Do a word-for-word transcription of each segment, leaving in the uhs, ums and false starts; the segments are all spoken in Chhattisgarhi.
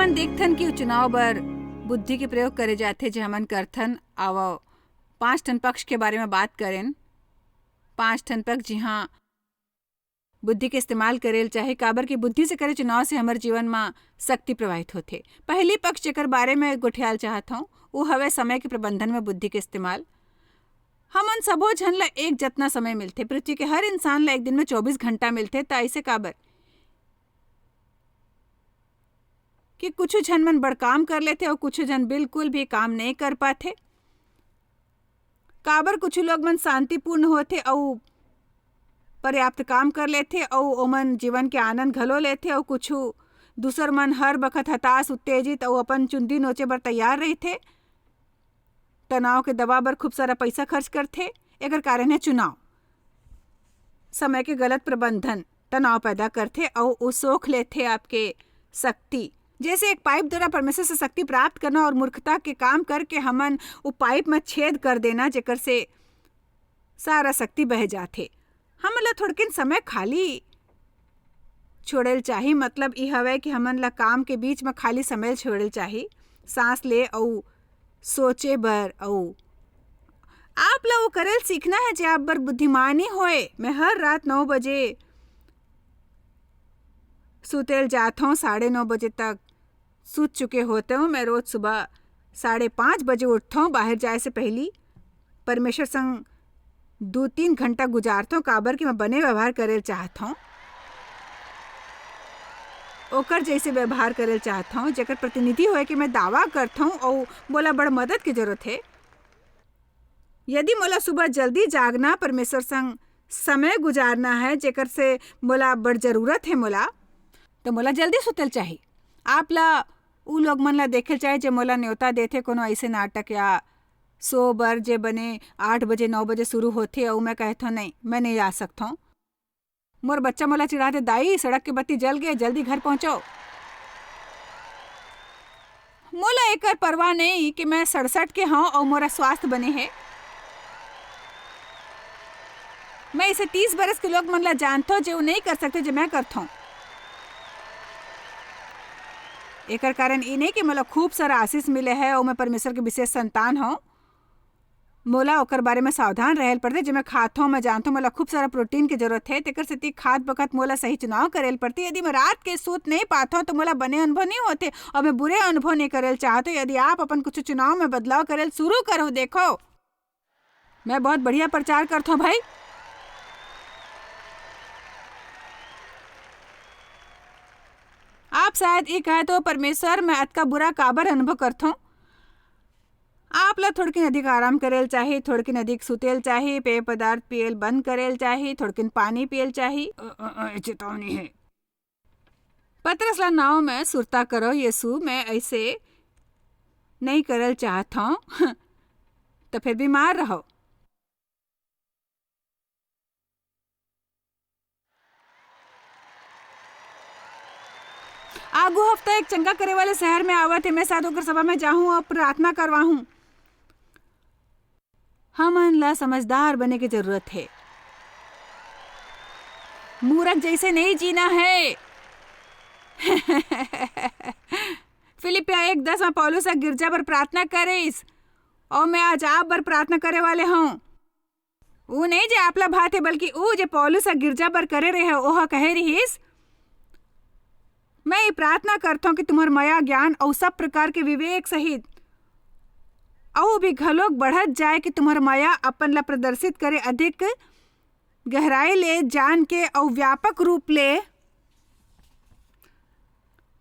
हमन देखथन कि चुनाव बर बुद्धि के प्रयोग करे जाथे, जे हमन करथन। आवव, पांच ठन पक्ष के बारे में बात करेन। पांच ठन पक्ष, जिहां बुद्धि के इस्तेमाल करेल चाही, काबर कि बुद्धि से करे चुनाव से हमर जीवन म शक्ति प्रवाहित होथे। पहली पक्ष, जेकर बारे में गोठियाल चाहत हौं, वो हवे समय के प्रबंधन में बुद्धि के इस्तेमाल। हमन सबो झन ला एक जतना समय मिलथे, पृथ्वी के हर इंसान ला एक दिन में चौबीस घंटा मिलथे, त ऐसे काबर? कि कुछ झन मन बड़ काम कर लेथे अउ कुछ झन बिल्कुल भी काम नहीं कर पाथे। काबर कुछ लोग मन शांतिपूर्ण होथे अउ पर्याप्त काम कर लेथे अउ ओमन जीवन के आनंद घलो लेथे, अउ कुछ दूसर मन हर बखत हताश, उत्तेजित अउ अपन चुंदी नोचे बर तैयार रहिथे। तनाव के दवा बर खूब सारा पैसा खर्च करथे। एकर कारण है चुनाव। समय के गलत प्रबंधन तनाव पैदा करथे अउ उ सोख लेथे आपके शक्ति। जैसे एक पाइप द्वारा परमेश्वर से शक्ति प्राप्त करना और मूर्खता के काम करके हमन उ पाइप में छेद कर देना, जेकर से सारा शक्ति बह जाथे। हमन ला थोड़किन समय खाली छोड़े ल चाही, मतलब ई हवय कि हमन ला काम के बीच में खाली समय ल छोड़े ल चाही, सांस ले अउ सोचे बर। अउ आप ला वो करे ल सीखना है, जे आप बर बुद्धिमानी होए। मैं हर रात नौ बजे सुते ल जात हौं, साढ़े नौ बजे तक सूत चुके होते हौं। मैं रोज सुबह साढ़े पाँच बजे उठत हौं, बाहर जाए से पहली परमेश्वर संग दू तीन घंटा गुजारत हौं, काबर कि मैं बने व्यवहार करे ल चाहत हौं, ओकर जैसे व्यवहार करे ल चाहत हौं, जेकर प्रतिनिधि होए के मैं दावा करत हौं, अउ मोला बड़ मदद के जरूरत है। यदि मोला सुबह जल्दी जागना, परमेश्वर संग समय गुजारना है, जेकर से मोला बड़ जरूरत है मोला, तो मोला जल्दी सुते ल चाही। आप ला उ लोग मन ला देखे ल चाही, जे मोला न्योता देथे कोनो ऐसे नाटक या शो बर, जे बने आठ बजे, नौ बजे शुरू होथे, अउ मैं कहत हौं, "नहीं, मैं नहीं आ सकत हौं।" मोर बच्चा मोला चिढ़ाथे, "दाई, सड़क के बत्ती जल गए, जल्दी घर पहुंचो।" मोला एकर परवाह नहीं कि मैं सड़सठ के हौं अउ मोरा स्वास्थ्य बने है। मैं इसे तीस बरस के लोग मन ला जानथौं, जे वो नहीं कर सकते, जे मैं करथौं। एकर कारण ई नहीं कि मोला खूब सारा आशीष मिले है अउ मैं परमेश्वर के विशेष संतान हौं। मोला ओकर बारे में सावधान रहे ल पड़थे, जे मैं खाथौं, मैं जानथौं, मोला खूब सारा प्रोटीन के जरूरत है, तेकर सेती खात बखत मोला सही चुनाव करे ल पड़थे। यदि मैं रात के सूत नहीं पाथौं, तो मोला बने अनुभव नहीं होथे अउ मैं बुरे अनुभव नहीं करे ल चाहत हौं। यदि आप अपन कुछ चुनाव में बदलाव करे ल शुरू करो, देखो, मैं बहुत बढ़िया प्रचार करथौं भाई। आप शायद ये कहत हो, "परमेश्वर, मैं अतका बुरा काबर अनुभव करथौं?" आप ला थोड़किन अधिक आराम करे ल चाही, थोड़किन अधिक सुते ल चाही, पेय पदार्थ पिए ल बंद करे ल चाही, थोड़किन पानी पिए ल चाही। अ, अ, अ, चेतावनी है। पतरस ला नाव में सुरता करो, यीशु, मैं ऐसे नहीं करे ल चाहत हौं। तो फिर बीमार रहो। आगू हफ्ता एक चंगा करे वाले शहर में आवत हे, मैं शायद ओकर सभा में जाहूं अउ प्रार्थना करवाहूं। हमन ला समझदार बने के जरूरत हे। मूरख जैसे नहीं जीना है। फिलिपिया एक दस में पौलुस ह गिरजा बर प्रार्थना करिस, अउ मैं आज आप बर प्रार्थना करे वाले हौं। ऊ नहीं जे आप ला भाथे, बल्कि ऊ जे पौलुस ह गिरजा बर करे रहे, ओह कहे रिहिस, "मैं ये प्रार्थना करथौं कि तुम्हर मया, ज्ञान अउ सब प्रकार के विवेक सहित अउ भी घलोक बढ़त जाए, कि तुम्हर मया अपन ला प्रदर्शित करे, अधिक गहराई ले जान के अउ व्यापक रूप ले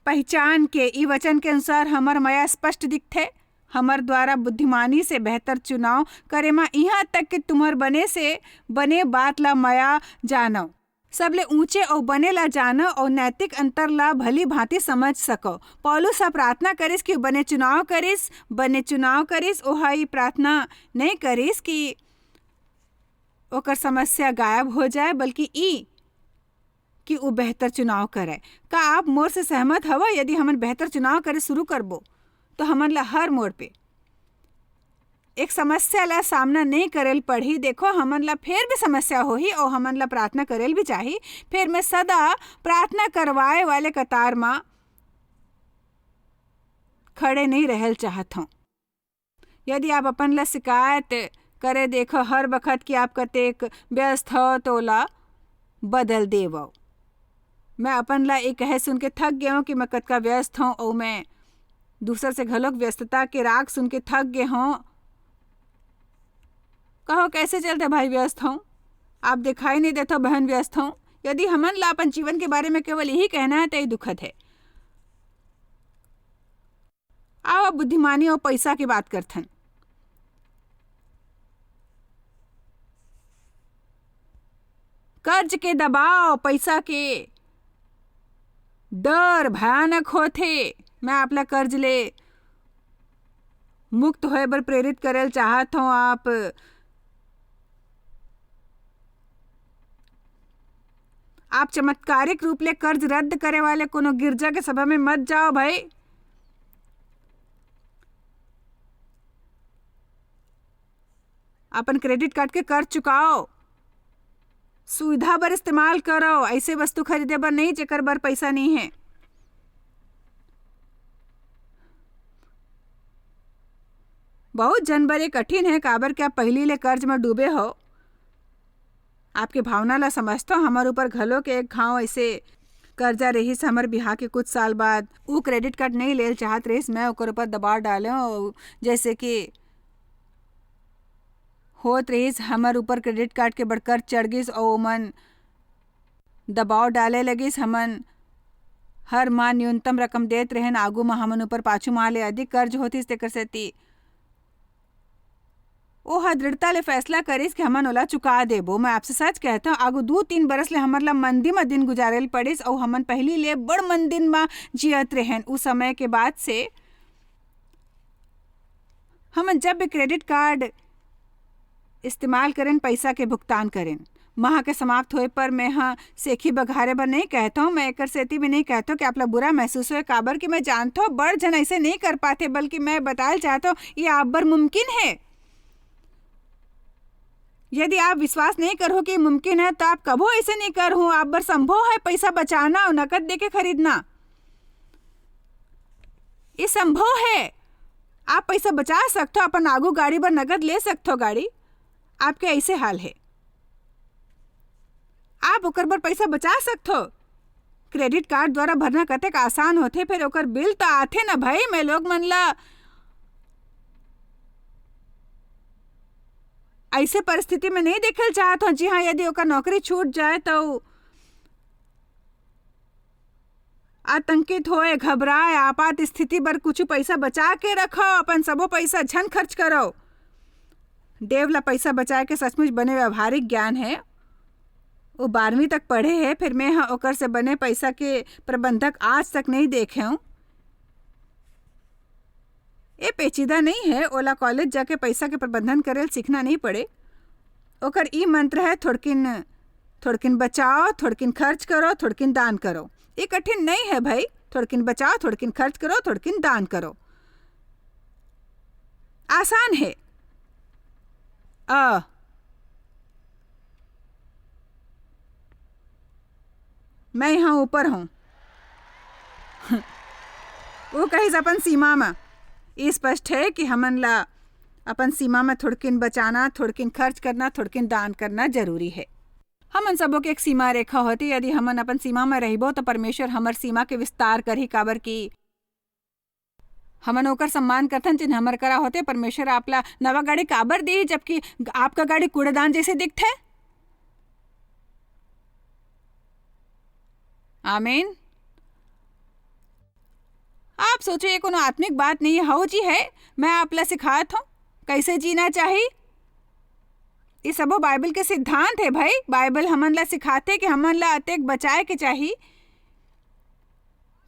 पहचान के।" ई वचन के अनुसार हमर मया स्पष्ट दिखथे। हमर द्वारा बुद्धिमानी से बेहतर चुनाव करे म, इहां तक कि तुम्हर बने से बने बात ला मया जानव, सबले ऊंचे अउ बने ला जानव अउ नैतिक अंतर ला भली भांति समझ सकव। पौलुस ह प्रार्थना करिस कि बने चुनाव करिस, बने चुनाव करिस। ओह ई प्रार्थना नहीं करिस कि ओकर समस्या गायब हो जाए, बल्कि ई कि ऊ बेहतर चुनाव करे। का आप मोर से सहमत हव? यदि हमन बेहतर चुनाव करे शुरू करबो, तो हमन ला हर मोड़ पे एक समस्या ला सामना नहीं करे ल पड़ही। देखो, हमन ला फेर भी समस्या होही अउ हमन ला प्रार्थना करे ल भी चाही। फेर मैं सदा प्रार्थना करवाए वाले कतार म खड़े नहीं रहल चाहत हूँ। यदि आप अपन ला शिकायत करे देखो हर बखत कि आप कतेक व्यस्त हो, तो ओला बदल देवो। मैं अपन ला ये कहे सुन के थक गए हूँ कि मैं कतका व्यस्त हूँ, और मैं दूसर से घलोक व्यस्तता के राग सुन के थक गए हूँ। कहो, कैसे चलते भाई व्यस्त हूँ? आप दिखाई नहीं देते हो बहन व्यस्त हूँ। यदि हमन ला अपन जीवन के बारे में केवल यही कहना है, तो ये दुखद है। आओ, अब बुद्धिमानी और पैसा की बात करथन। कर्ज के दबाव, पैसा के डर भयानक होथे। मैं आप ला कर्ज ले मुक्त होए बर प्रेरित करेल चाहत हूँ। आप, आप चमत्कारिक रूप ले कर्ज रद्द करे वाले कोनो गिरजा के सभा में मत जाओ भाई। अपन क्रेडिट कार्ड के कर्ज चुकाओ, सुविधा बर इस्तेमाल करो, ऐसे वस्तु खरीदे बर नहीं जेकर बर पैसा नहीं है। बहुत जन बर ये कठिन है, काबर के आप पहली ले कर्ज में डूबे हो। आपके भावना ला समझता हूँ। हमर ऊपर घलो के एक घाव ऐसे कर्जा रहिस हमर बिहाव के कुछ साल बाद। ऊ क्रेडिट कार्ड नहीं लेल चाहत रहिस, मैं ओकर ऊपर दबाव डाले हूँ। जैसे कि होत रहिस, हमर ऊपर क्रेडिट कार्ड के बड़ कर्ज चढ़ गिस और ओमन दबाव डाले लगिस। हमन हर माह न्यूनतम रकम देत रहेन, आगू म हमन ऊपर पाछू माह ले अधिक कर्ज होतिस, तेकर सेती ओह दृढ़ता ले फैसला करिस कि हमन ओला चुका देबो। मैं आपसे सच कहत हूँ, आगू दू तीन बरस ले हमर ला मंदी म दिन गुजारे ल पड़िस, अउ हमन पहिली ले बड़ मंदी म जियत रहेन। उ समय के बाद से हमन जब भी क्रेडिट कार्ड इस्तेमाल करेन, पैसा के भुगतान करेन, माह के समाप्त होए पर मैं ह सेखी बघारे बर नहीं कहत हूँ, मैं एकर सेती भी नहीं कहत हूँ कि आप ला बुरा महसूस होए, काबर कि मैं जानत हूँ बड़ झन ऐसे नहीं कर पाते, बल्कि मैं बताए चाहत हूँ ये आप बर मुमकिन है। यदि आप विश्वास नहीं करो कि मुमकिन है, तो आप कभो ऐसे नहीं करहू। आप बर संभव है पैसा बचाना और नकद देके खरीदना। ये संभव है। आप पैसा बचा सकथो, अपन आगू गाड़ी बर नगद ले सकथो गाड़ी। आपके ऐसे हाल है, आप ओकर बर पैसा बचा सकथो। क्रेडिट कार्ड द्वारा भरना कतेक आसान होथे, फिर ओकर बिल तो आथे ना भाई। मैं लोग मन ला ऐसे परिस्थिति में नहीं देखल चाहत हूँ। जी हाँ, यदि ओकर नौकरी छूट जाए तो आतंकित होए, घबराए, आपात स्थिति बर कुछ पैसा बचा के रखो, अपन सबो पैसा झन खर्च करो। देव ला पैसा बचाए के सचमुच बने व्यावहारिक ज्ञान है। वो बारहवीं तक पढ़े है, फिर मैं ह ओकर से बने पैसा के प्रबंधक आज तक नहीं देखे हूँ। ये पेचीदा नहीं है, ओला कॉलेज जाके पैसा के प्रबंधन करेल सीखना नहीं पड़े। ओकर ई मंत्र है, थोड़किन, थोड़किन बचाओ, थोड़किन खर्च करो, थोड़किन दान करो। ये कठिन नहीं है भाई, थोड़किन बचाओ, थोड़किन खर्च करो, थोड़किन दान करो। आसान है। अ, मैं यहाँ ऊपर हूँ। वो कहिस अपन सीमा में। ये स्पष्ट है कि हमन ला अपन सीमा में थोड़किन बचाना, थोड़किन खर्च करना, थोड़किन दान करना जरूरी है। हमन सबो के एक सीमा रेखा होती। यदि हमन अपन सीमा में रहिबो, तो परमेश्वर हमर सीमा के विस्तार करही, काबर कि हमन ओकर सम्मान करथन, जेन हमर करा होथे। परमेश्वर आप ला नवा गाड़ी काबर दिही, जबकि आपका गाड़ी कूड़ेदान जैसे दिखथे? आमीन। आप सोचो, ये कोनो आत्मिक बात नहीं है। हऊ जी है, मैं आप ला सिखात हूँ, कैसे जीना चाही। ये सबो बाइबल के सिद्धांत है भाई। बाइबल हमन ला सिखाथे कि हमन ला अतेक बचाए के चाही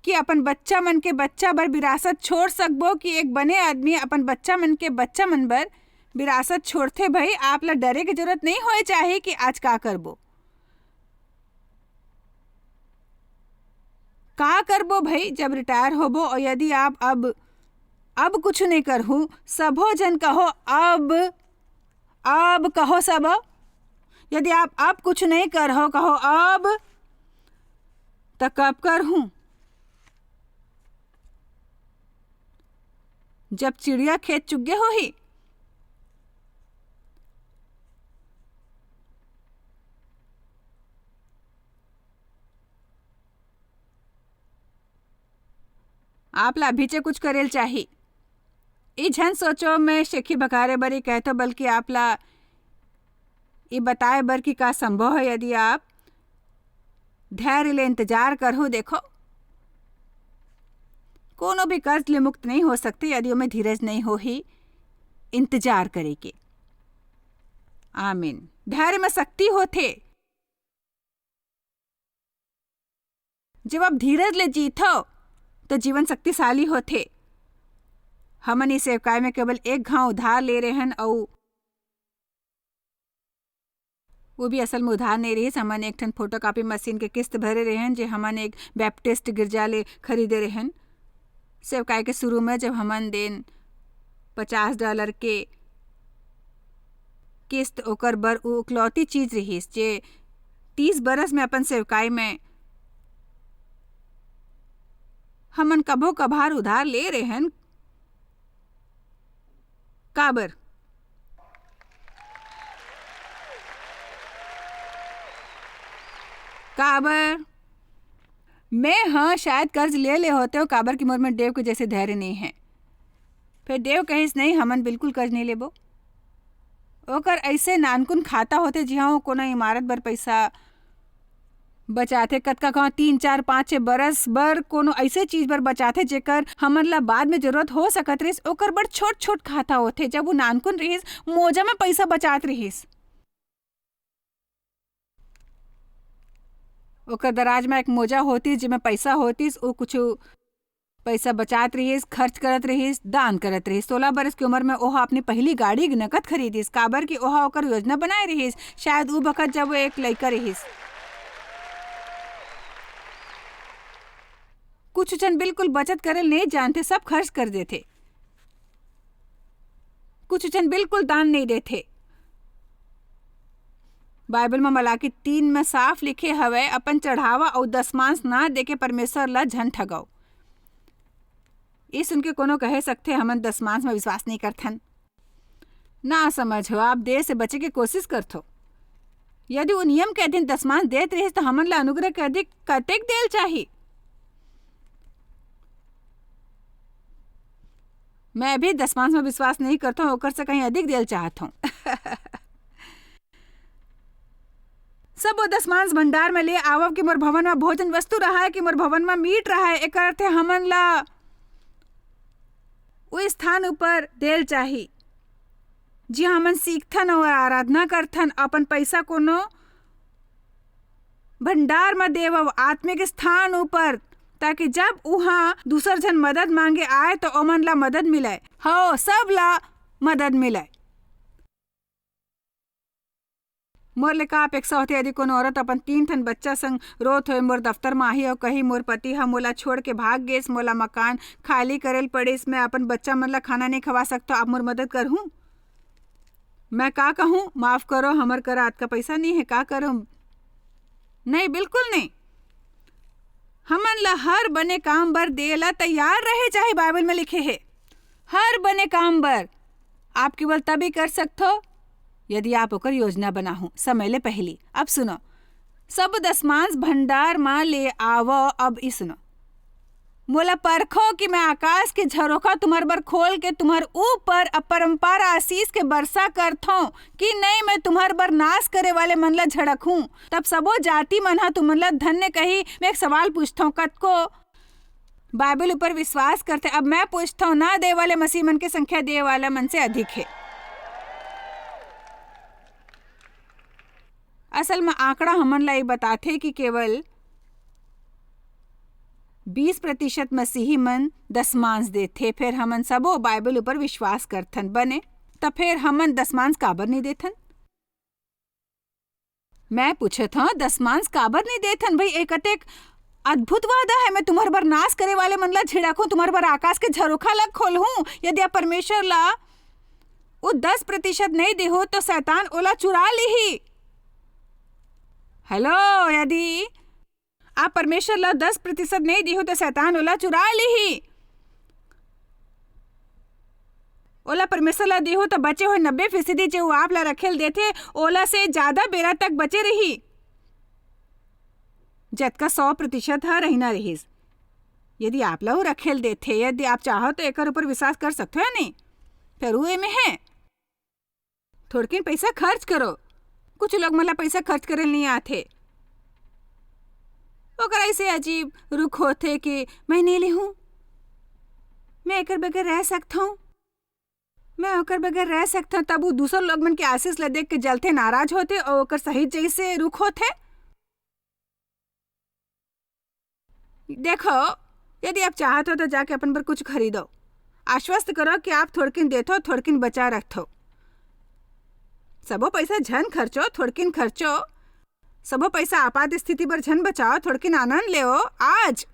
कि अपन बच्चा मन के बच्चा बर विरासत छोड़ सकबो, कि एक बने आदमी अपन बच्चा मन के बच्चा मन बर विरासत छोड़थे। भाई, आप ला डरे के जरूरत नहीं होए चाही कि आज का करबो, का करबो भाई, जब रिटायर होबो। और यदि आप अब, अब कुछ नहीं करहू, सबो झन कहो, "अब, अब," कहो सब। यदि आप अब कुछ नहीं करहो, कहो, "अब," त कब करहूँ? जब चिड़िया खेत चुग्गे होही। आप ला अभीचे कुछ करेल चाही। ई झन सोचो, मैं शेखी भगारे बर ई कहतो, बल्कि आप ला ई बताए बर कि का संभव है यदि आप धैर्य ले इंतजार करहू। देखो, कोनो भी कर्ज ले मुक्त नहीं हो सकते यदि ओमे धीरज नहीं होही इंतजार करे के। आमीन। धैर्य में शक्ति होथे। जब आप धीरज ले जीथो, तो जीवन शक्तिशाली होथे। हमन इस सेवकाई में केवल एक घांव उधार ले रहे हन, अउ वो भी असल में उधार नहीं रहिस। हमन एक ठन फोटोकॉपी मशीन के किस्त भरे रहेन, जे हमन एक बैप्टिस्ट गिरजा ले खरीदे रहेन। सेवकाई के शुरू में जब हमन देन पचास डॉलर के किस्त, ओकर बर उ इकलौती चीज रहिस, जे तीस बरस में अपन सेवकाई में हमन कभो कभार उधार ले रहेन। काबर? काबर? मैं ह शायद कर्ज ले ले होते हो, काबर कि मोर में देव के जैसे धैर्य नहीं है। फिर देव कहिस, "नहीं, हमन बिल्कुल कर्ज नहीं लेबो।" ओकर ऐसे नानकुन खाता होते, जिहां वो कोनो इमारत बर पैसा बचाथे, कतका कहाँ तीन, चार, पाँच, छः बरस बर कोनो ऐसे चीज बर बचाथे, जेकर हमन ला बाद में जरूरत हो सकत रहिस, ओकर बर छोट-छोट खाता होथे। जब वो नानकुन रहिस, मोजा में पैसा बचात रहिस। ओकर दराज में एक मोजा होतिस, जेमे पैसा होतिस, वो कुछ पैसा बचात रहिस, खर्च करत रहिस, दान करत रहिस। सोलह बरस के उम्र में ओहा अपनी पहली गाड़ी नकद खरीदिस, काबर कि ओहा ओकर योजना बनाए रहिस, शायद उ बखत जब वो एक लइका रहिस। कुछ झन बिल्कुल बचत करे नहीं जानते, सब खर्च कर देथे। कुछ झन बिल्कुल दान नहीं देथे। बाइबल में मलाकी तीन में साफ लिखे हवय, "अपन चढ़ावा अउ दसमांस ना देके परमेश्वर ला झन ठगाओ।" ये सुन के कोनो कहे सकथे, "हमन दसमांस में विश्वास नहीं करथन।" ना समझो, आप देय से बचे के कोशिश करथो। यदि वो नियम के अधीन दसमांस देत रहिस, तो हमन ला अनुग्रह के अधिक कतेक देल चाही? मैं भी दसमांस में विश्वास नहीं करथो, ओकर से कहीं अधिक देल चाहत हूँ। सब वो दसमांस भंडार में ले आवव कि मोर भवन में भोजन वस्तु रहाय, कि मोर भवन में मीट रहाय। एकर अर्थ है हमन ला वो स्थान ऊपर देल चाही, जिहां हमन सीखथन और आराधना करथन। अपन पैसा कोनो भंडार में देवव, आत्मिक स्थान ऊपर, ताकि जब उहां दूसर झन मदद मांगे आए, तो ओमन ला मदद मिले। हो, सब ला मदद मिले। मोर ले का अपेक्षा होथे, यदि कोनो औरत अपन तीन ठन बच्चा संग रोत होए मोर दफ्तर म आही अउ कही, "मोर पति ह मोला छोड़ के भाग गेस, मोला मकान खाली करेल पड़िस, मैं अपन बच्चा मन ला खाना नहीं खवा सकतो, आप मोर मदद करहूं?" मैं का कहूं, "माफ करो, हमर करा अतका पैसा नहीं है, का करूं?" नहीं, बिल्कुल नहीं। हमन ला हर बने काम बर दे ला तैयार रहे, चाहे बाइबल में लिखे हे, हर बने काम बर। आप केवल तभी कर सकथो, यदि आप ओकर योजना बनाहू समय ले पहली। अब सुनो, सब दसमांस भंडार मा ले आवो। अब ई सुनो, "मोला परखो कि मैं आकाश के झरोखा तुम्हर बर खोल के तुम्हर ऊपर अपरंपार आशीष के वर्षा करथों कि नहीं, मैं तुम्हर बर नाश करे वाले मन ला झड़कहूं। तब सबो जाति मन ह तुमन ला धन्य कही।" मैं एक सवाल पूछथों, कतको बाइबल ऊपर विश्वास करथे। अब मैं पूछथों, ना दे वाले मसीह मन के संख्या दे वाला मन से अधिक हे। असल में आंकड़ा हमन ला ये बताथे कि केवल बीस प्रतिशत मसीही मन दसमांस देथे। फिर हमन सबो बाइबल ऊपर विश्वास करथन, बने, त फिर हमन दसमांस काबर नहीं देथन? मैं पूछत हंव, दसमांस काबर नहीं देथन भाई? एक अतेक अद्भुत वादा है, "मैं तुम्हर बर नाश करे वाले मन ला झिड़कहूं, तुम्हर बर आकाश के झरोखा ला खोलहूं।" यदि आप परमेश्वर ला वो दस प्रतिशत नहीं देहो, तो शैतान ओला चुरा लिही। हेलो, यदि आप परमेश्वर ला दस प्रतिशत नहीं देहो, तो शैतान ओला चुरा लिही। ओला परमेश्वर ला देहू, त बचे होए नब्बे फीसदी जे वो आप ला रखेल देथे, ओला से ज्यादा बेरा तक बचे रही, जतका सौ प्रतिशत ह रहिना रहिस। यदि आप ला वो रखेल देथे, यदि आप चाहो, तो एकर ऊपर विश्वास कर सकथो या नहीं? फेर वो एमे है। थोड़किन पैसा खर्च करो। कुछ लोग मन ला पैसा खर्च करे नहीं आथे। ओकर ऐसे अजीब रुख होथे कि मैं नहीं लेहूं, मैं एकर बगैर रह सकथौं, मैं ओकर बगैर रह सकथौं। तब वो दूसर लोग मन के आशीष ला देख के जलथे, नाराज होथे और ओकर सहित जैसे रुख होथे। देखो, यदि आप चाहत हो, तो जाके अपन बर कुछ खरीदो। आश्वस्त करो कि आप थोड़किन देथो, थोड़किन बचा रखथो। सबो पैसा झन खर्चो, थोड़किन खर्चो। सबो पैसा आपात स्थिति बर झन बचाओ, थोड़किन आनंद लेओ आज।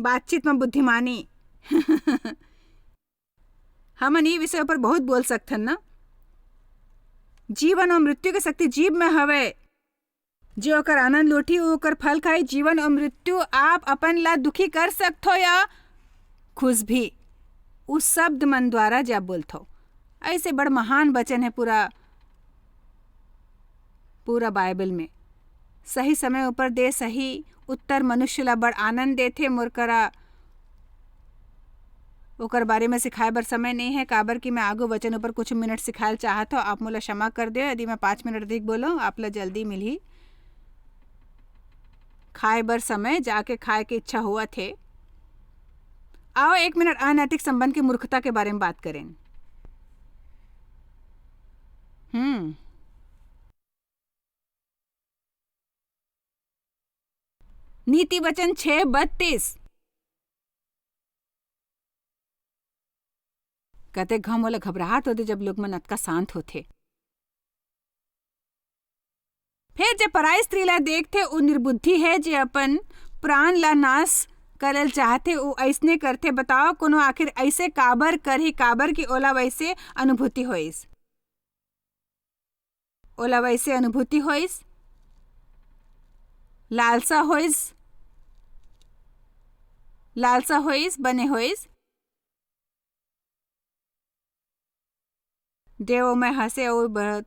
बातचीत में बुद्धिमानी। हमन ई विषय पर बहुत बोल सकथन ना। जीवन और मृत्यु के शक्ति जीभ में हवे। जे ओकर आनंद लूटी, वो ओकर फल खाई। जीवन और मृत्यु, आप अपन ला दुखी कर सकथो या खुश भी, उस शब्द मन द्वारा जब बोलथो। ऐसे बड़ महान वचन है पूरा, पूरा बाइबल में। सही समय ऊपर दे सही उत्तर मनुष्य ला बड़ आनंद देथे। मोर करा ओकर बारे में सिखाए बर समय नहीं है, काबर कि मैं आगू वचन ऊपर कुछ मिनट सिखाए ल चाहत हौं। आप मोला क्षमा कर देव, यदि मैं पाँच मिनट अधिक बोलो, आप ला जल्दी मिलही। खाए बर समय, जाके खाए के इच्छा होवत हे। आओ, एक मिनट अनैतिक संबंध की मूर्खता के बारे में बात करें। हम्म। नीति वचन छह बत्तीस। कतेक घांव मोला घबराहट होथे, जब लोग मन अतका शांत होथे। फेर जब पराई स्त्री ला देखथे, उ निर्बुद्धि है, जे अपन प्राण ला नाश करल चाहथे, उ अइसने करथे। बताओ, कोनो आखिर अइसे काबर करही, काबर कि ओला वइसे अनुभूति होइस। ओला वइसे अनुभूति होइस, लालसा होइस, लालसा होइस, बने होइस। देव ओमय हंसे अउ बहुत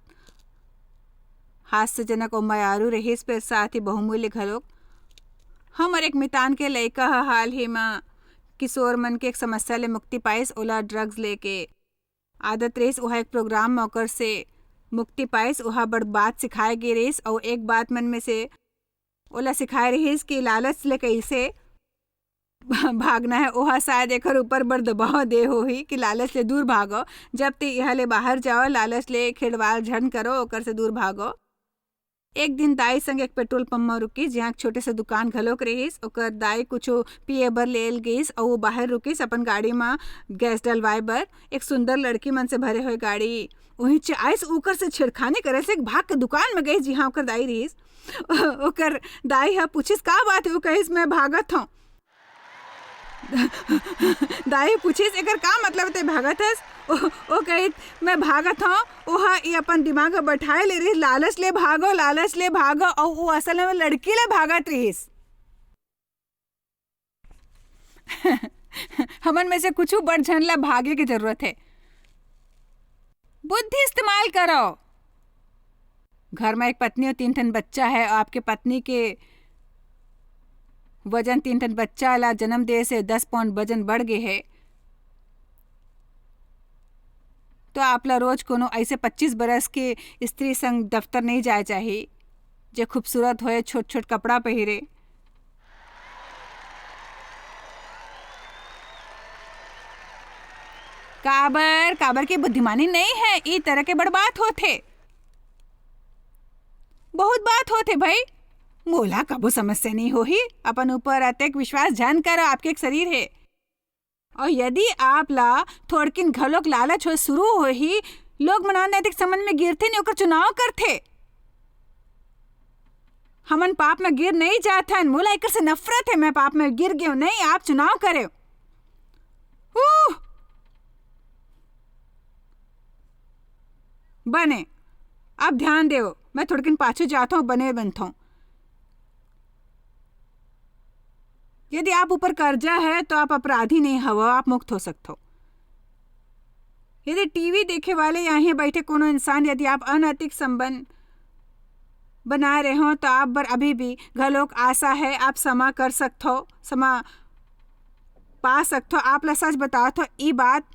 हास्यजनक अउ मयारू रहिस, फेर साथ ही बहुमूल्य घलोक। हमर एक मितान के लइका ह हाल ही म किशोर मन के एक समस्या ले मुक्ति पाइस। ओला ड्रग्स लेके आदत रहिस, ओहा एक प्रोग्राम म ओकर से मुक्ति पाइस। ओहा बड़ बात सिखाए गे रहिस, अउ एक बात मन में से ओला सिखाए रहिस कि लालच ले कइसे भागना है। ओहा शायद एकर ऊपर बड़ दबाव दे होही कि लालच ले दूर भागो, जब ते इहाँ ले बाहर जाओ, लालच ले खेड़वाल झन करो, ओकर से दूर भागो। एक दिन दाई संग एक पेट्रोल पंप म रुकिस, जिहाँ एक छोटे से दुकान घलोक रहिस। ओकर दाई कुछो पिए बर लेल गिस अउ वो बाहर रुकिस अपन गाड़ी म गैस डलवाए बर। एक सुंदर लड़की मन से भरे हुए गाड़ी उहींच आइस, ओकर से छेड़खानी करे से भाग के दुकान म गइस, जिहाँ ओकर दाई रहिस। ओकर दाई ह पूछिस, "का बात हे?" वो कहिस, "मैं भागत हौं।" दाई पूछिस, "एकर का मतलब ते भागत हस?" ओ, ओ कहिस, "मैं भागत हौं।" ओहा ये अपन दिमाग में बैठाए ले रहिस, "लालच ले भागो, लालच ले भागो," अउ वो असल में लड़की ले भागत रहिस। हमन में से कुछ बड़ झन ला भागे के जरूरत है। बुद्धि इस्तेमाल करो। घर में एक पत्नी और तीन ठन बच्चा है, और आपके पत्नी के वजन तीन ठन बच्चा ला जन्म दे से दस पाउंड वजन बढ़ गए है, तो आप ला रोज कोनो ऐसे पच्चीस बरस के स्त्री संग दफ्तर नहीं जाए चाहिए, जे खूबसूरत होए, छोट-छोट कपड़ा पहिरे। काबर, काबर के बुद्धिमानी नहीं है, ई तरह के बड़ बात होथे। बहुत बात होथे भाई, मोला कबो समस्या नहीं होही। अपन ऊपर अतेक विश्वास झन करो, आपके एक शरीर है। और यदि आप ला थोड़किन घलोक लालच हो शुरू होही, लोग मन अनैतिक संबंध में गिरथे नहीं, ओकर चुनाव करथे। हमन पाप में गिर नहीं जाथन, मोला एकर से नफरत है, मैं पाप में गिर गयो नहीं, आप चुनाव करे। उह! बने, अब ध्यान देव, मैं थोड़किन पाछू जात हूँ, बने बनत हूँ। यदि आप ऊपर कर्जा है, तो आप अपराधी नहीं हवो, आप मुक्त हो सकत हो। यदि टीवी देखे वाले या इहें बैठे कोनो इंसान, यदि आप अनैतिक संबंध बनाए रहे हो, तो आप बर अभी भी घलोक आशा है, आप क्षमा कर सकथो, क्षमा पा सकथो। आप ला सच बताओ तो ई बात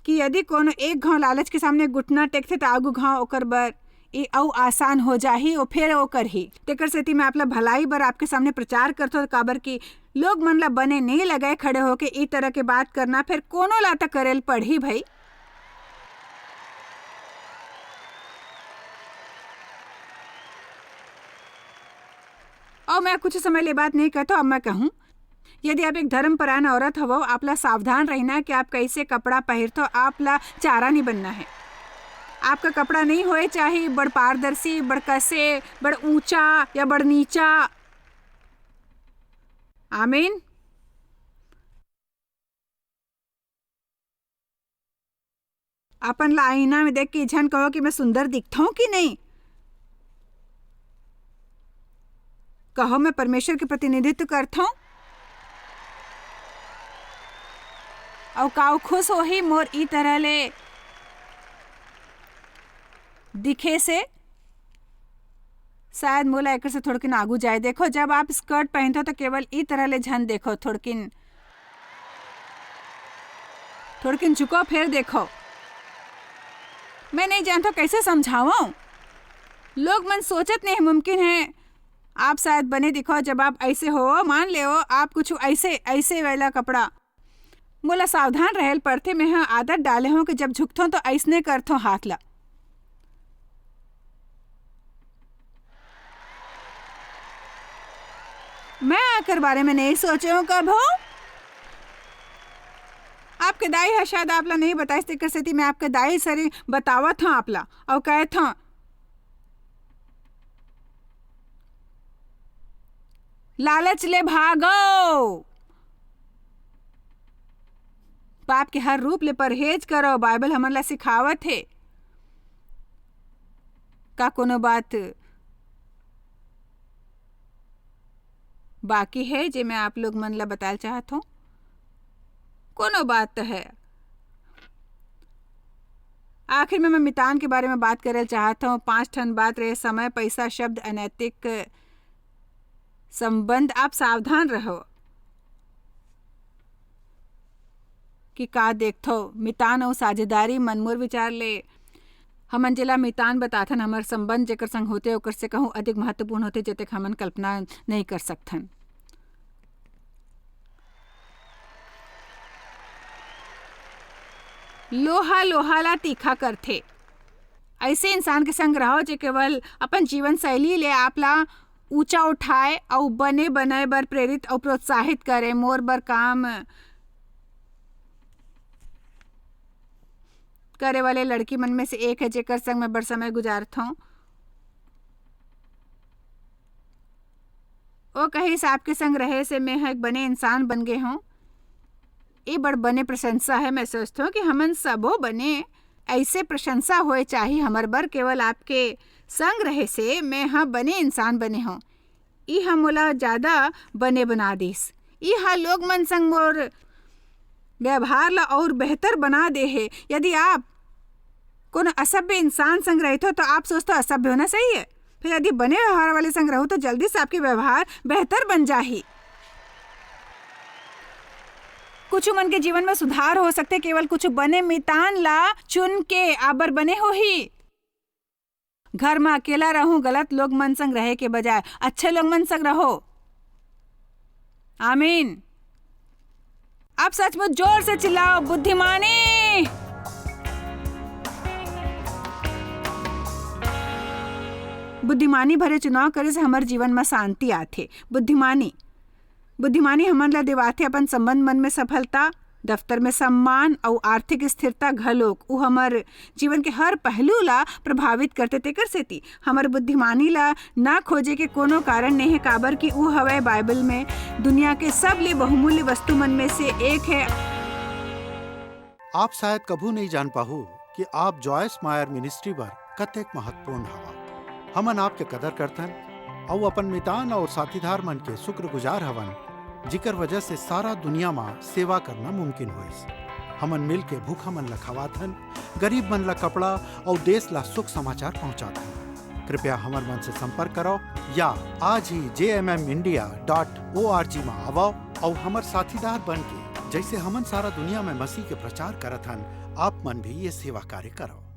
कि यदि कोनो एक घाव लालच के सामने घुटना टेकथे, त आगू घाव ओकर बर ए अउ आसान हो जाही, ओ फेर ओ करही। तेकर सेती मैं आप ला भलाई बर आपके सामने प्रचार करथो, काबर कि लोग मन ला बने नइ लगय खड़े होके ई तरह के बात करना, फेर कोनो ला त करे ल पड़ही भई। अउ मैं कुछ समय ले बात नइ करथो, अब मैं कहूँ, यदि आप एक धर्मपरायण औरत हवो, आप ला सावधान रहना कि आप कैसे कपड़ा पहिरथो, आप ला चारा नहीं बनना है। आपका कपड़ा नहीं होए चाहे बड़ पारदर्शी, बड़ कसे, बड़ ऊंचा या बड़ नीचा। आमीन। अपन ला आईना में देख के झन कहो कि मैं सुंदर दिखथौं कि नहीं। कहो, मैं परमेश्वर के प्रतिनिधित्व करथौं? अउ का ओ खुश होही मोर ई तरह ले दिखे से? शायद मोला एकर से थोड़किन आगू जाए। देखो, जब आप स्कर्ट पहनथो तो केवल ई तरह ले झन देखो, थोड़किन, थोड़किन झुको, फेर देखो। मैं नहीं जानथो कैसे समझावं। लोग मन सोचत नहीं मुमकिन है। आप शायद बने दिखो जब आप ऐसे हो, मान ले हो, आप कुछ ऐसे, ऐसे वाला कपड़ा। मोला सावधान रहल पड़थे, मैं ह आदत डाले हों कि जब झुकथों तो अइसने करथों हाथ ला। मैं आकर बारे में नहीं सोचे हों कभो। आपके दाई ह शायद आप ला नहीं बताइस, तेकर सेती मैं आपके दाई सरी बतावत हों आप ला, अउ कहत हों, लालच ले भागो, पाप के हर रूप ले परहेज करो, बाइबल हमन ला सिखावत हे। का कोनो बात बाकी है जे मैं आप लोग मन ला बताल चाहत हों? कोनो बात तो है। आखिर में मैं मितान के बारे में बात करल चाहत हों। पांच ठन बात रहे, समय, पैसा, शब्द, अनैतिक संबंध। आप सावधान रहो कि का देखथो। मितान अउ साझेदारी मन मोर विचार ले हमन जेला मितान बताथन, हमर संबंध जेकर संग होथे, ओकर से कहूँ अधिक महत्वपूर्ण होथे, जेतेक हमन कल्पना नहीं कर सकथन। लोहा लोहा ला तीखा करथे। ऐसे इंसान के संग रहो, जे केवल अपन जीवन शैली ले आप ला ऊंचा उठाए अउ बने बनय बर प्रेरित अउ प्रोत्साहित करे। मोर बर काम करे वाले लड़की मन में से एक है, जेकर संग मैं बड़ समय गुजारथौं। ओ कहिस, "आपके संग रहे से मैं ह एक बने इंसान बन गे हौं।" ए बड़ बने प्रशंसा है। मैं सोचथौं कि हमन सबो बने ऐसे प्रशंसा होए चाही हमर बर। केवल आपके संग रहे से मैं ह बने इंसान बने हौं। ई ह मोला ज्यादा बने बना दिस। ई ह लोग मन संग मोर व्यवहार ला और बेहतर बना दे हे। यदि आप कोनो असभ्य इंसान संग रहिथो, तो आप सोचथो असभ्य होना सही है। फिर यदि बने व्यवहार वाले संग रहो, तो जल्दी से आपके व्यवहार बेहतर बन जाही। कुछ मन के जीवन में सुधार हो सकथे, केवल कुछ बने मितान ला चुन के। आबर बने होही। घर म अकेला रहूं, गलत लोग मन संग रहे के बजाय अच्छे लोग मन संग रहो। आमीन। अब सचमुच जोर से चिल्लाओ, "बुद्धिमानी!" बुद्धिमानी भरे चुनाव करे से हमर जीवन म शांति आथे। बुद्धिमानी, बुद्धिमानी हमन ला देवाथे अपन संबंध मन में सफलता, दफ्तर में सम्मान अउ आर्थिक स्थिरता घलोक। उ हमर जीवन के हर पहलू ला प्रभावित करथे। तेकर सेती हमर बुद्धिमानी ला ना खोजे के कोनो कारण नइ हे, काबर कि उ हवय बाइबल में दुनिया के सबले बहुमूल्य वस्तु मन में से एक है। आप शायद कभू नइ जान पाहू कि आप जॉयस मायर मिनिस्ट्री बर कतेक महत्वपूर्ण हवा। हमन आपके कदर करथन अउ अपन मितान अउ साथीदार मन के शुक्रगुजार हवन, जिकर वजह से सारा दुनिया म सेवा करना मुमकिन होइस। हमन मिल के भूखा मन ला खवाथन, गरीब मन ला कपड़ा अउ देश ला सुख समाचार पहुंचाथन। कृपया हमर मन से संपर्क करो या आज ही जे M M India dot O R G मा आवव अउ हमर साथीदार बन के, जैसे हमन सारा दुनिया में मसीह के प्रचार करत हन, आप मन भी ये सेवा कार्य करो।